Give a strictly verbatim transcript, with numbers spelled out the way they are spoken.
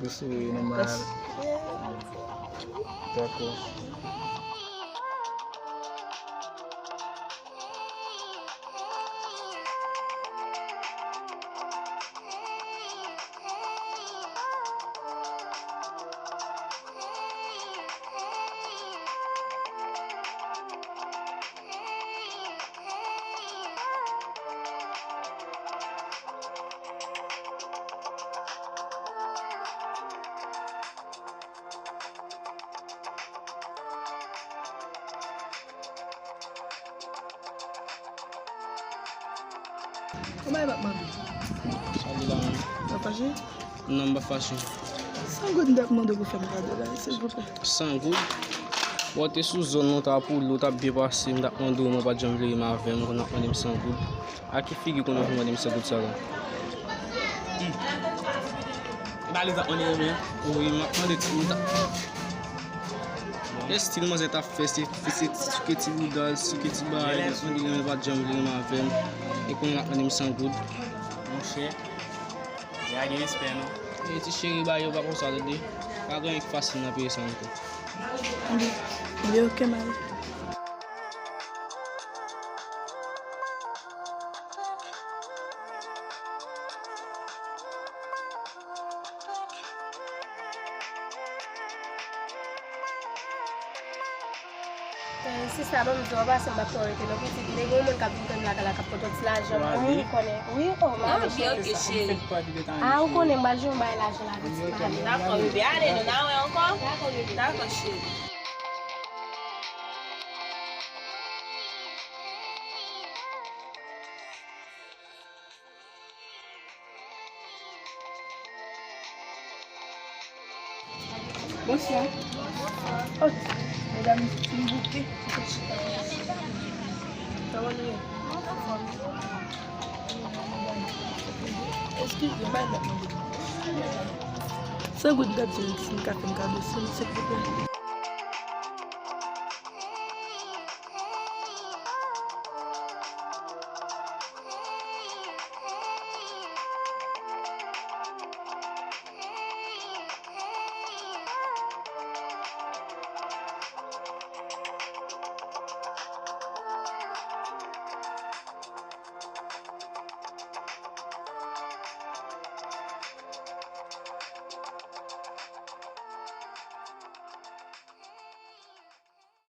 Pou souri nòmal. Dakò. Kòman e m ap mande? Sa li la menm? Sa fache? Non, m pa fache. San goud m t ap mande pou fè m kado la, silvouplè. San goud? Bon, w te sou zòn, non, w t ap woule, w t ap byen pase, m t ap mande w, men w pa t janm vle rim avè m, kounye a w ap mande m san goud. A ki figi kounye a w ap mande m san goud sa la? Hmm. E pa li sa w mande m, men? Wi, m ap mande ti moun sa. E stil manzè t ap fè, se, se suke ti bouda l, suke ti bagay, l ap mande rim, l pa t janm vle rim avè m. E kounye a l ap mande m san goud. Monchè. Deja gen respè, non. E ti cheri, bagay yo pa konsa, tande. Pa gen anyen ki fasil nan peyi sa ankò. Li, li oke, mari. Eh, sista, ban m di w, w ap pase m p ap twò rete non, pitit. Men gen yon moun k ap vin tann lakay la, k ap pote yon ti lajan pou ou, ou konnen. Wi, oh, mari. Ok, ok, cheri. Ah, ou konnen, m pral jwenn yon bay lajan la, pitit, m ale. Dakò, bebe, ale, nou n a wè ankò. Dakò, bebe. Dakò, cheri. Bonswa. Oh, medam, m bouke. Kòman nou ye? Eskize, bay lòt mande. San goud, gad si m ka fè m kado, silvouplè.